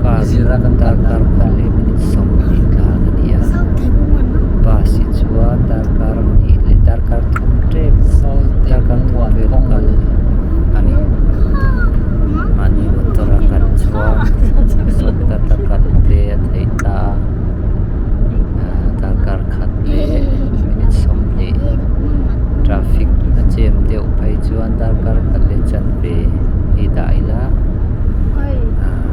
Car darkar khat leh minute sawmhnih tlan a ni a bus hi chuan darkar hnih leh darkar thum tep darkar thum vel kal a ni mahni motor a kal chuan sawtata kal te a theih ta a ahh darkar khat leh minute sawmhnih traffic a jam deuh phei chuan darkar khat leh chanve hi dah ila ahh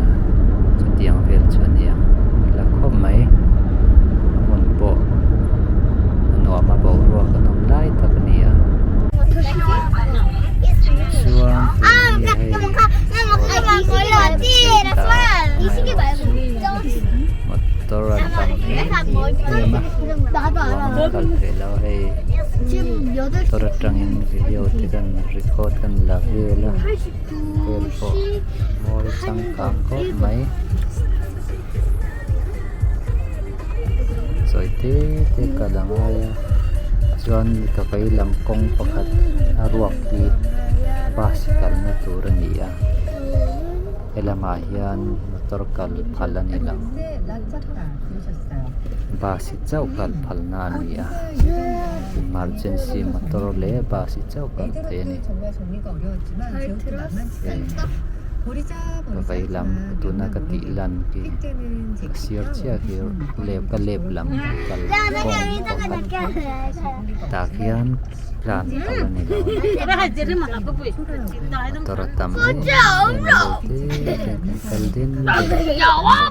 chutiang vel chu a ni ang a la khawp mai a hmun pawh a nuam a boruak a nawm lai tak a ni a chuan tun hi hei motor a tam em em a ruang a kal theih loh a hei motor atangin video te kan record kan la vel a vel pawh mawi changkang khawp mai sawi te te kal a ngai a chuan ka vei lam kawng pakhat a ruak hi bus kalna tur a ni a helamah hian motor kal phal a ni lo bus hi chauh kal phalna a ni a emergency motor leh bus hi chauh kal thei a ni ka vei lam tuna ka tih lan khi ka sir chiah khi lep ka lep lam kal kawng pakhat tah khian tlan phal a ni lo motor a tam em em a lo te hian kan kal din din a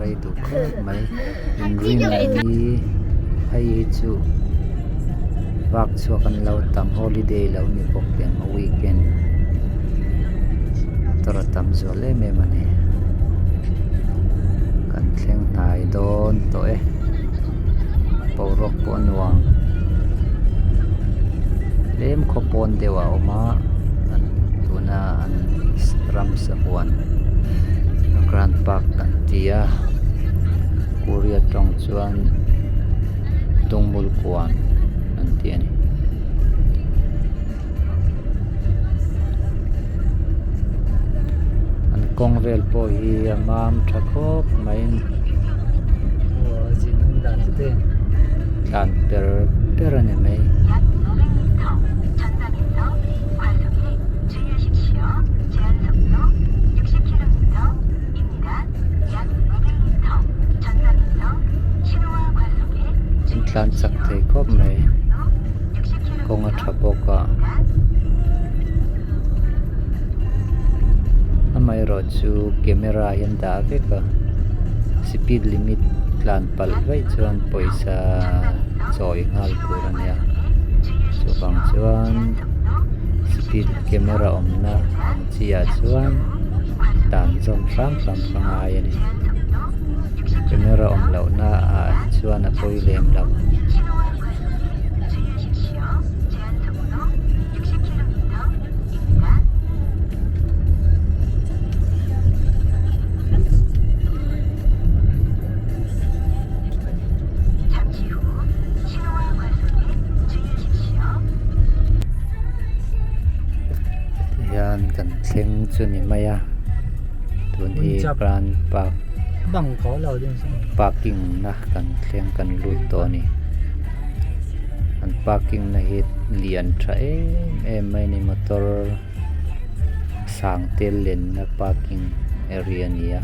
rei duh khawp mai inrin hi hei hi chu vak chhuak an lo tam holiday lo ni bawk em a weekend motor a tam zual em em a ni kan thleng hnai dawn tawh e boruak pawh a nuam tlem khaw pawn deuh a awm a an tuna an ramsa huan grand park an ti a korea tawng chuan dawngmul kuan an ti a ni. An kawng vel pawh hi a mam tha khawp mai a ni. Tlan per per a ni mai. An tlan chak thei khawp mai kawng a tha bawk a amaherawh chu camera hi an dah vek a speed limit tlan palh vaih chuan pawisa chawi nghal tur a nia chuvang chuan speed camera awmna ang chi ah chuan dan zawm hram hram ka ngai a ni camera awm loh na ah hi chuan a pawi lem lo. Tihian kan thleng chu ni mai a tun hi grand park parking na kan thleng kan lut tawh a ni an parking na hi lian tha em em mai a ni motor sang te lenna parking area a ni a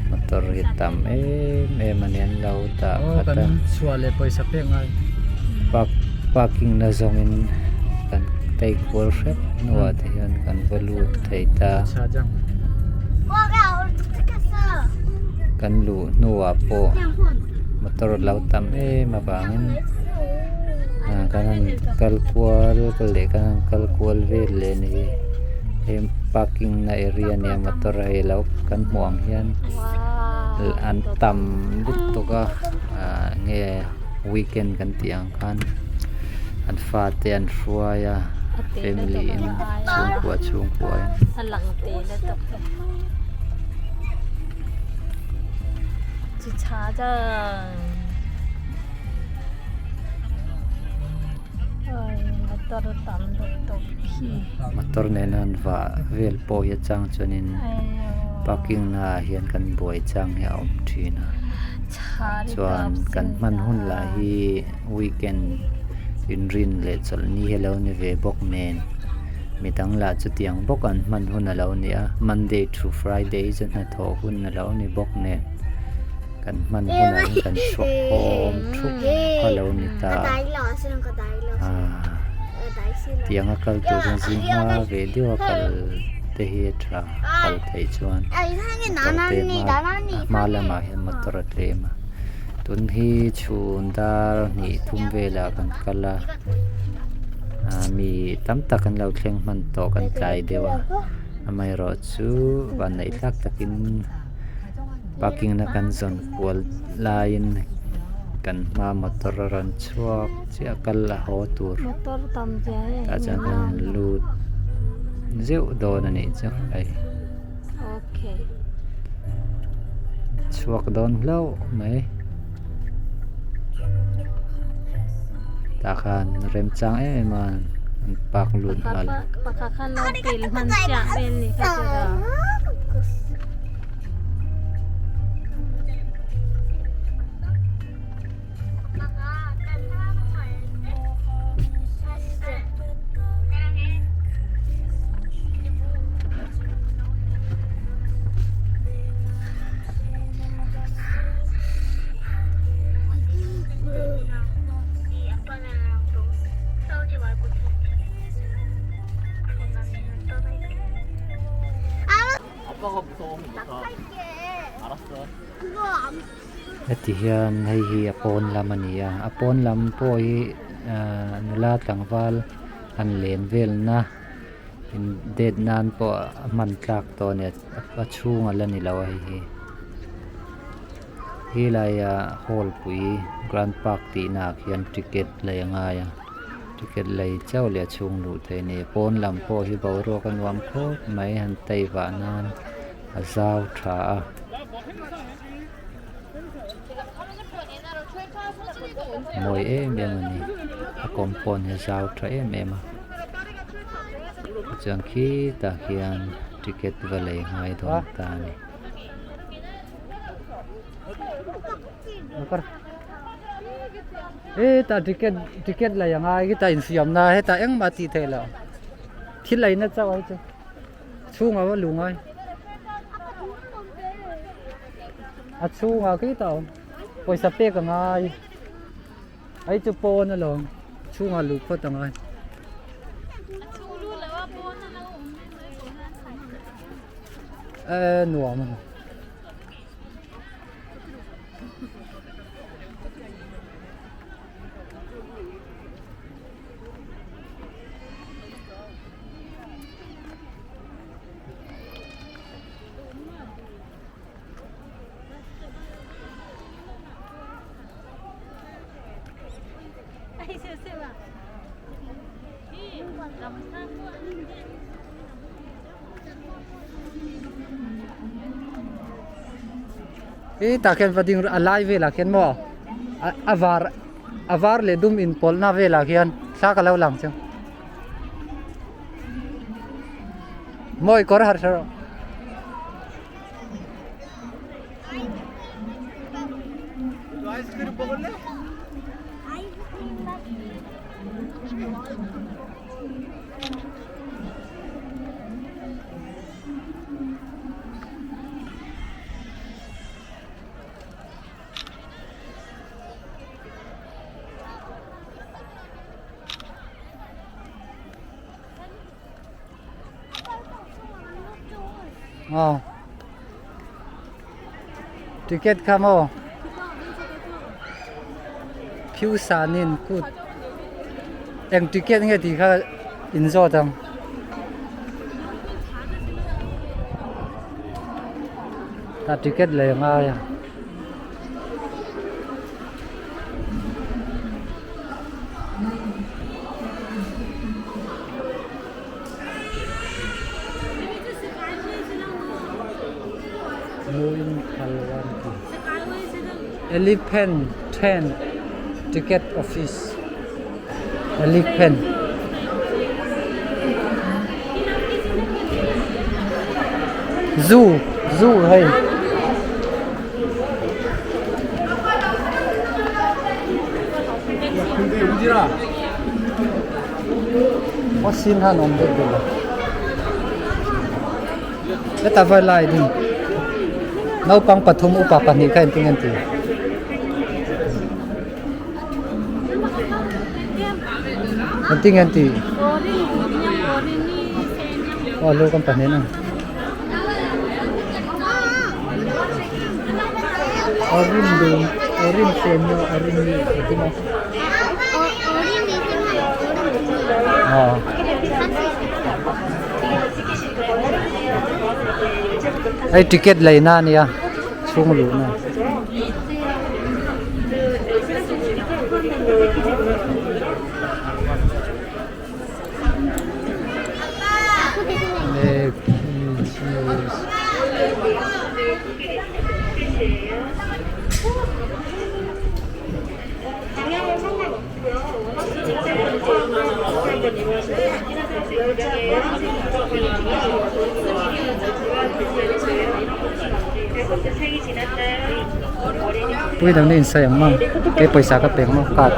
motor hi tam em em a ni an lo dah khat a park parking na zawngin kan tei kual hrep hnuah te hian kan va lut thei ta kan luh hnuah pawh motor a lo tam em avangin ah kan han kal kual leh kan han kal kual vel leh a ni hi hei parking na area a nia motor hei lo kan hmuh ang hian an tam lutuk a ah nge weekend kan tih ang khan an fate an hruai a family in chhungkua chhungkua in. Motor nena an vah vel pawh hi a chang chuanin parking naah hian kan buai chang hi a awm thin a chuan kan hman hun lah hi weekend inrin leh chawlhni hi a lo ni ve bawk nen midang lah chutiang bawk an hman hun a lo ni a monday to friday hi chu hnathawh hun a lo ni bawk nen kan hman hunah hian kan chhuak khawm thup a lo ni ta a tiang a kal tur chuan zing hma ve deuh a kal te hi a tha kal theih chuan motor te hma a hma lamah hian motor a tlem a tun hi chhun dar hnih thum velah kan kal a ah mi tam tak an lo thleng hman tawh kan tlai deuh a amaherawhchu vanneih thlak takin. Parking na kan zawn kual laiin kan hma motor a rawn chhuak chiah a kal a haw tur tah chuan kan lut zeuh dawn a nih chu hei chhuak dawn hlauh mai tah khan remchang em em a an park lut nghal. Heti hian hei hi a pawn lam a ni a a pawn lam pawh hi ahh nula tlangval han len velna in date nan pawh a hman tlak tawh a ni a chhung a la ni lo a hei hi helai ah hall pui grand park tih naah khian ticket lei a ngai a ticket lei chauh leh a chhung luh theih a ni pawn lam pawh hi boruak a nuam khawp mai han tei vah nan a zau tha a. Mawi em em a ni a compound hi a zau tha em em a tichuan khitah khian ticket va lei ngai dawn ta a ni. Hetah ticket ticket lei a ngai hetah infiamna hetah engmah tih theih loh thil eina chauh a chu chhungah va luh ngai a chhungah khitah a awm pawisa pek a ngai hei chu pawn alawm chhungah luh phawt a ngai. E nuam a ni. Hetah khian va ding a lai velah khian maw a var a var leh dum inpawlhna velah khian thla ka lo lang chu mawi kawr harh tha rawh. Aw ticket kha maw phiusanin kut eng ticket nge tih kha in zawt ang. Tah ticket lei a ngai a. Elephant train ticket office elephant. Zoo zoo hei. Aw sin han awm deuh deuh a. Heta vai lai ding naupang pathum upa pahnih kha engtin nge an tih? Engtin nge an tih? Aw lu kan pahnih a ni. Hei ticket leina a nia chhung luhna. Pui dang na insai ang maw kei pawisa ka pek maw card.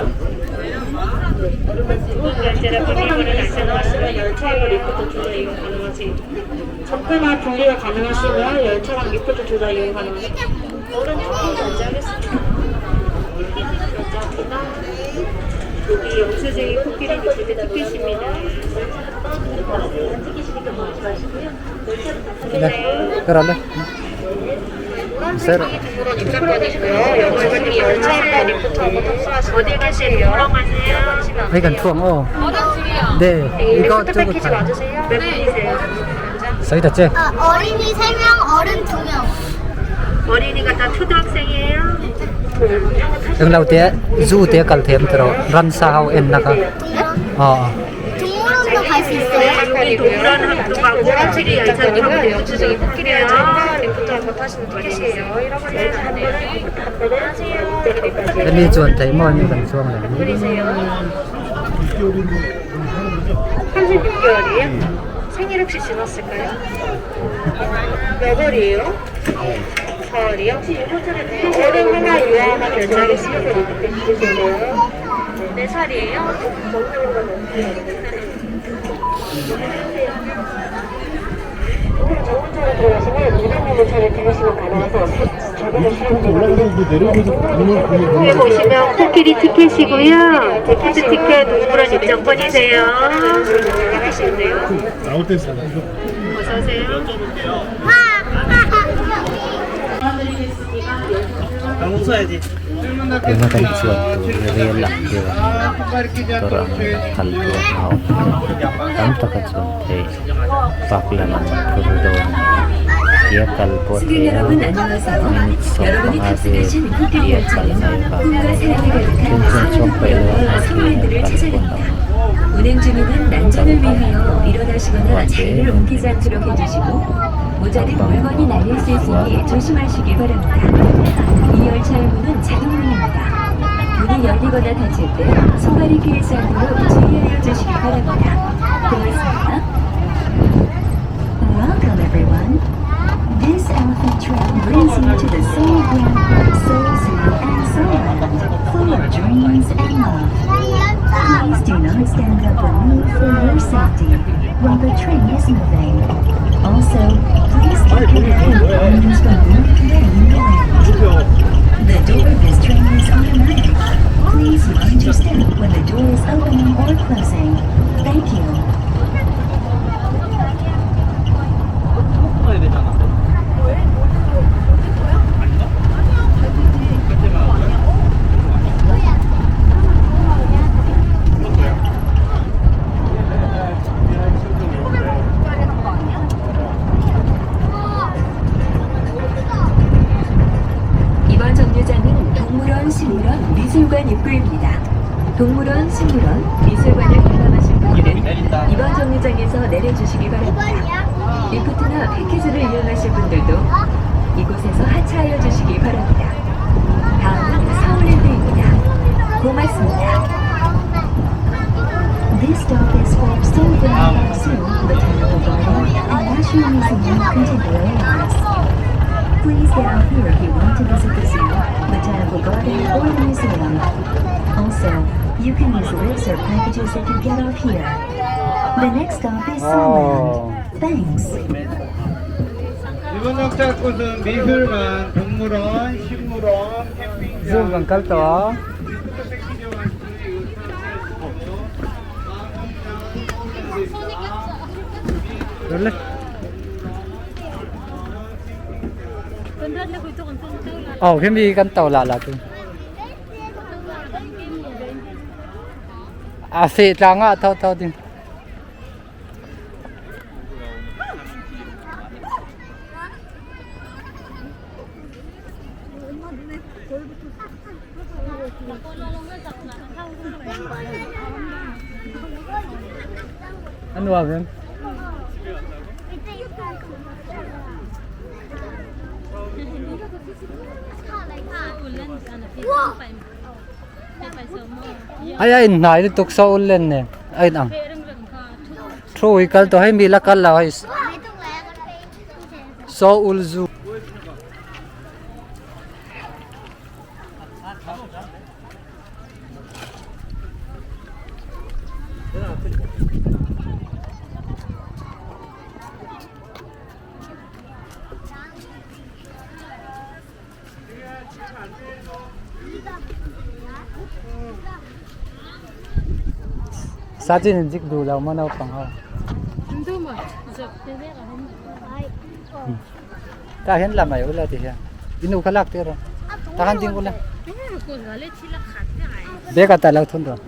Hei kan thu ang aw de 이거 저거 sawi ta che. 어린이 3명, 어른 2명. 어린이가 다 초등학생이에요? Englo te zoo te kal them tawh ramsa ho en na kha aw. 동물원도 갈 수 있어요? 여기 동물원 학교가고 코끼리 열차 타고 영수증이 코끼리 열차 리포트 한번 타시면 티켓이에요. Hemi chuan theih maw hemi kan chuang leh ang. 36개월이에요? 생일 혹시 지났을까요? 몇 월이에요? 4월이요? 어른 하나 유아 하나 결제하겠습니다. 네 살이에요? 여기 보시면 코끼리 티켓이고요. 티켓 티켓 동물원 입장권이세요. 나올 때 어서 오세요. Tuna kan chuan tur hi rel ang deuh a ni a motor ang kal tur a awm tam tak a chuan theih park lam ang phur dawn a ni tia kal pawh 승객 thei a 여러분 안녕하세요. minute 여러분이 15 vel 탑승하신 코끼리 tia kal 열차는 mai vang 꿈과 사랑이 then 가득한 chuan chuang peih lo 서울랜드와 a 서울랜드를 kal pawn 찾아갑니다. ang 운행 중에는 안전을 위하여 일어나시거나 자리를 옮기지 않도록 해주시고 모자 등 물건이 날릴 수 있으니 조심하시기 바랍니다. 이 열차의 문은 자동문입니다. 문이 열리거나 닫힐 때 손발이 끼이지 않도록 주의하여 주시기 바랍니다. 고맙습니다. Welcome everyone. This elephant trail brings you to the Seoul Grand Park, Seoul Zoo, and Seoul Land, full of dreams and love. Please do not stand up or move for your safety while the train is moving. Also, please keep your head belongings from blowing away in the wind. The door of this train is automatic. Please mind your step when the door is opening or closing. Thank you. 이번 정류장은 동물원, 식물원, 미술관 입구입니다. 동물원, 식물원, 미술관을 관람하실 분들은 이번 정류장에서 내려주시기 바랍니다. 리프트나 패키지를 이용하실 분들도 이곳에서 하차하여 주시기 바랍니다. 다음은 서울랜드입니다. 고맙습니다. This stop is for Seoul Grand Park Zoo, Botanical Garden, and National Museum of Contemporary Art. to visit the zoo, botanical garden, or the museum. Also, you can use lifts or packages if you get off here. The next stop is Oh. Seoul Thanks. 이번 정차 곳은 미술관, 동물원, 식물원, 캠핑장, Zoom kan kal tawh a. Dole. Oh, khi mi kan tàu lạ là tu. À, phê tlang a thau thau ding. An nuam em? Ai a inhnai lutuk saw ul len nen a in ang. Thu hi kal tawh hei mi la kal lo hei saw ul zu. Sachin in zik duh lo maw naupang ho. Tah hian la mai ula ti hian i nu kha lak tir rawh tah khan ding ula bag ah tah lo thun rawh.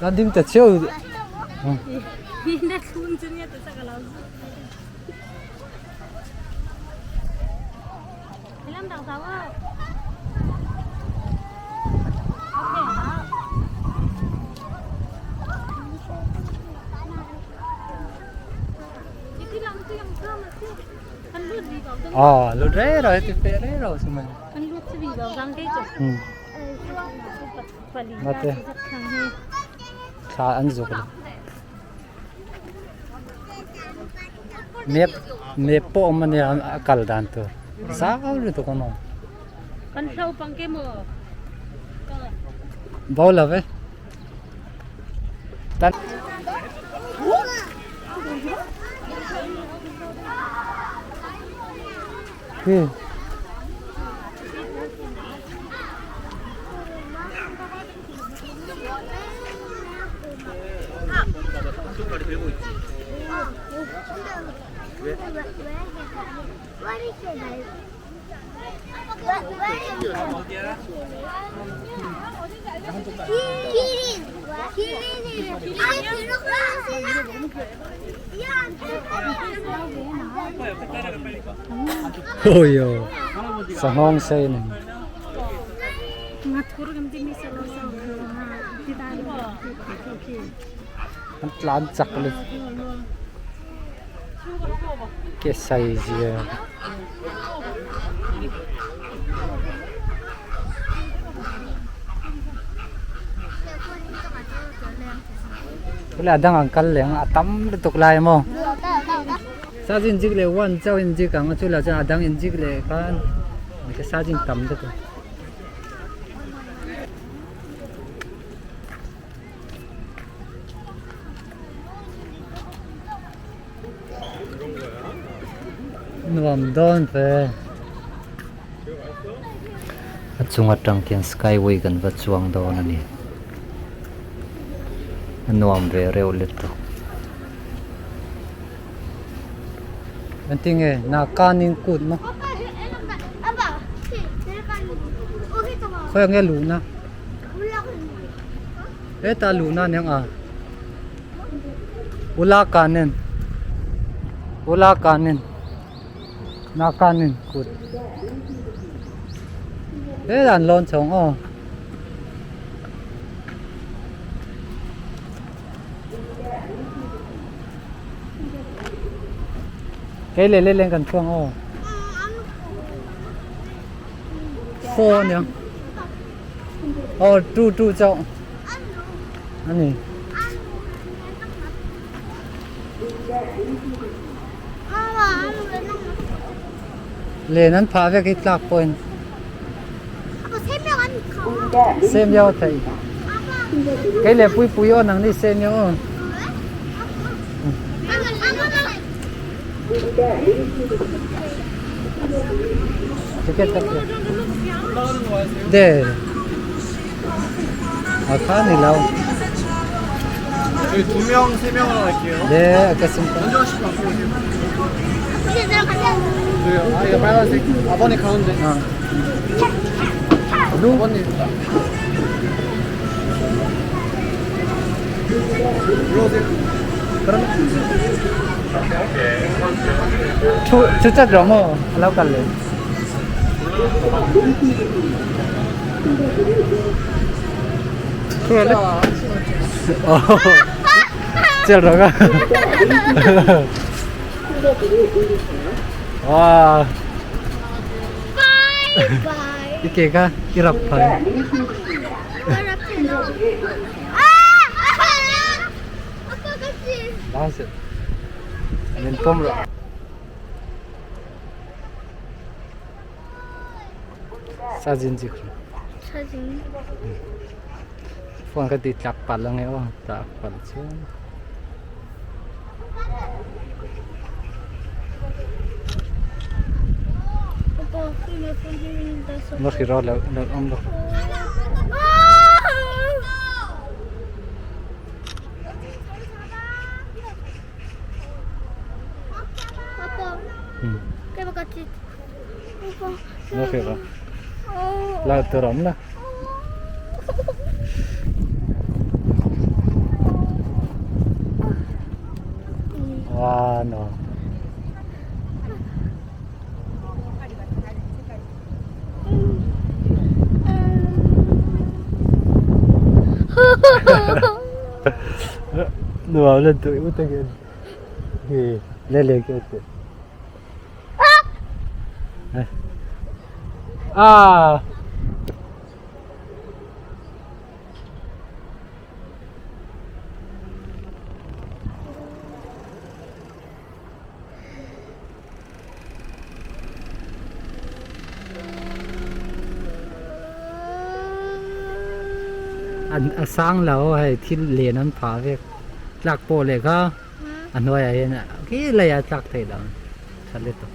Kan ding ta cheu. Aw lut rei rau heti peh rei rau chu mai. Mate thla an zuk lo. Map map pawh a awm ania a kal dan tur zau lutuk a awm. Bo lo ve. Tan Khi Awiaw sanghawng sei a ni. An tlan chak lutuk ke sai zia. Tula dang an kal leh ang a tam lutuk lai maw. Sajin zik leh one chauh in zik ang a chula chuan a dang in zik leh khan sajin tam lutuk. Nuam dawn ve. A chung atang khian skyway kan va chuang dawn a ni. A nuam ve reuh lutuk. Engtinge na kanin kut maw? Khawi ang nge luhna? Hetah luhna aniang a. Ula kanin ula kanin na kanin kut hetah an lawn chho ang aw. Kei leh leh leng kan thu ang aw. Four aniang aw two two chauh a ni. Len an phah vek hi tlak pawhin. Semiao a theih. Kei le Puipui aw nang ni semiao aw. Ticket tak 네. 아, 칸이 라 저희 두 명, 세 명으로 갈게요. 네, 알겠습니다. 먼저 하시면 앞으로 오세요. 저요. 아, 이거 빨간색. 아버님 가운데. 어. 아버님. 올라오세요. 그럼 초, 진짜 드라마 하려고 갈래. 그럴래? 어, 진짜 들어가. 와, 바이바이. 이게가 이라팔. 아! 아빠 같이. 나왔어. 맨 폼으로. 사진 찍으러. 사진. Phone ka ti tlak pal lang eh oh. Tlak pal chuan. 오빠 그냥 사진 Nó khi đó là là ông đâu. 아빠, Ừ. 깨봐 같이. 오빠. Nó khi đó 어. là tự động đó. Wow, nó. Nó lên tụi út cái thì lên lên cái À. An a sang lo hei thil len an phah vek tlak pawh leh kha a hnuaiah hian khi lei ah tlak theih loh tha let tawh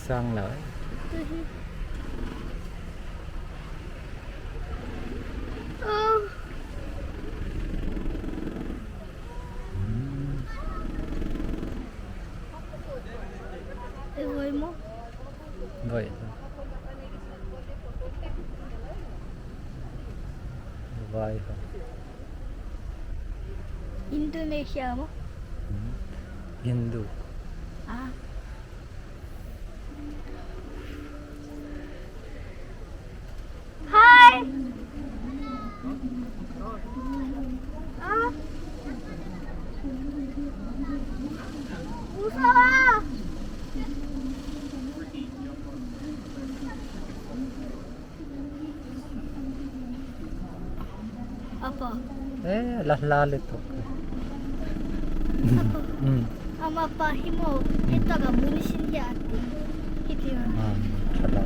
sang lo vậy vai 인도네시아 뭐? Hindu 아. 하이. 아. 무서워. 아빠, eh la la le tok um 엄마 아빠 힘을 했다가 문신이 안 돼. 히디요. à thật là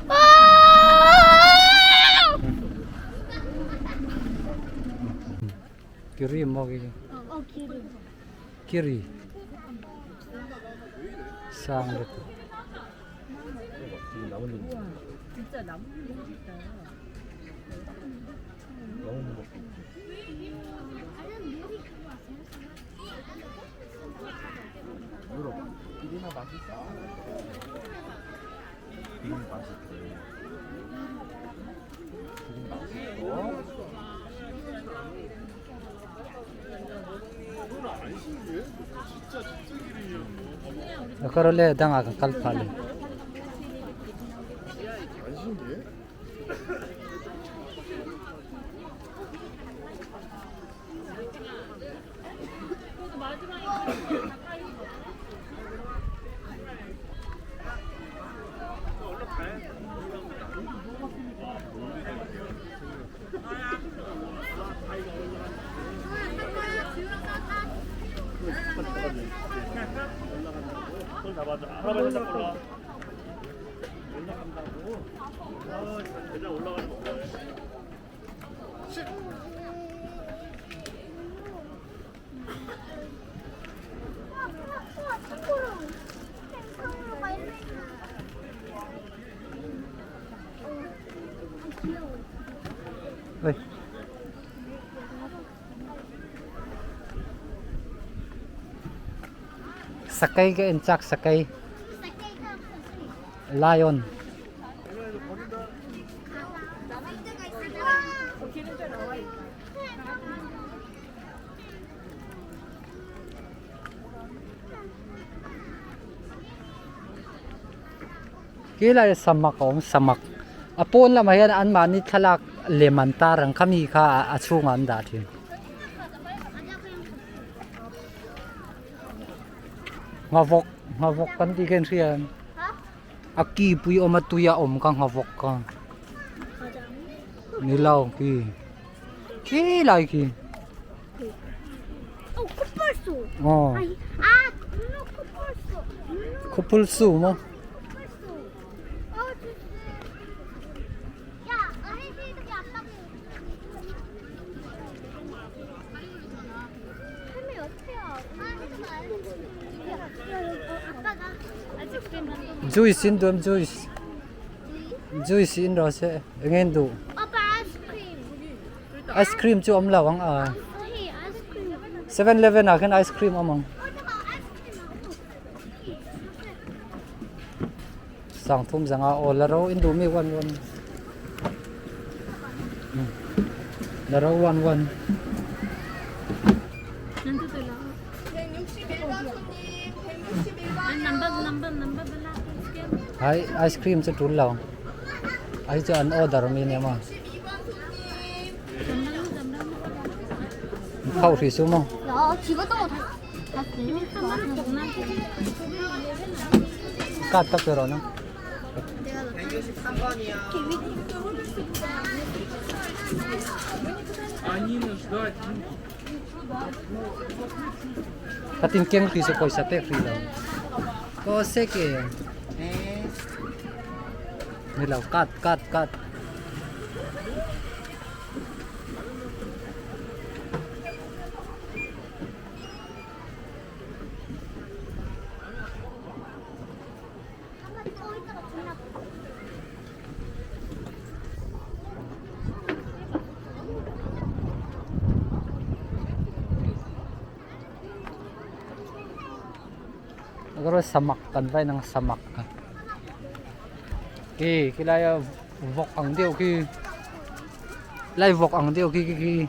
아! kiri mo ki 어, 기름. kiri sang le tok karole danga ka kal phale Oi. Sakei ka en chak sakei. Lion. Khi lai samak a awm samak a pawn lamah hian anmahni thlalak lem an tar ang kha mi kha a chhungah an dah thin. Nghavawk nghavawk kan tih kha in hria em? A ki pui awm a tui a awm kha nghavawk kha ni lo khi khi lai khi aw khawpul su maw. Juice in duam juice juice in rawh se eng nge in duh ice cream chu awm lo ang a 7-eleven ah khan ice cream awm ang sangthum zanga aw la ro in duh mi one one la ro one one. Hai ice cream chu tul lo ai chu an order mi nia maw khauh hrih su maw. Card ka pe rawh na. Ka tin keng hrih su pawisa pek hrih lo. Ko se ke. Ni lo card card card. Samak kan vai nang samak khi khi lai vawk ang deuh khi lai vawk ang deuh khi khi khi.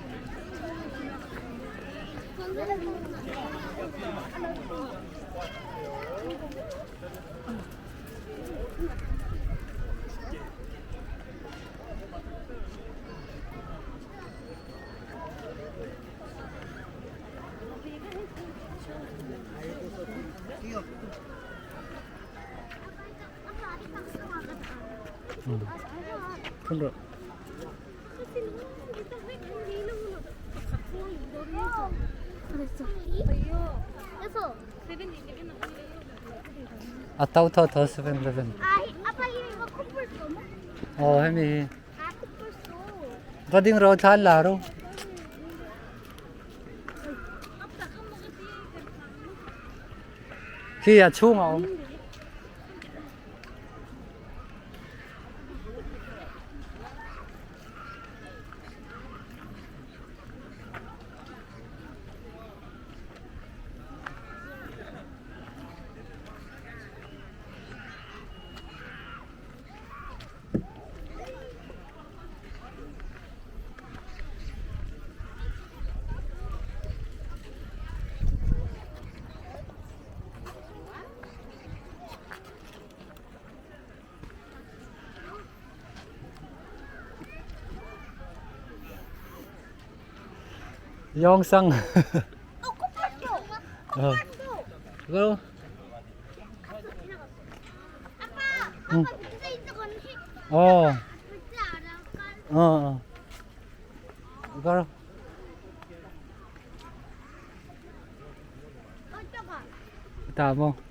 A to tho tho 7-Eleven. Aw hemi hi. Va ding ro thlan la ro. Khi a chhung a awm. Yong sang. Ờ. Go. 응. 어. 어. 어. 가라. Ta mo.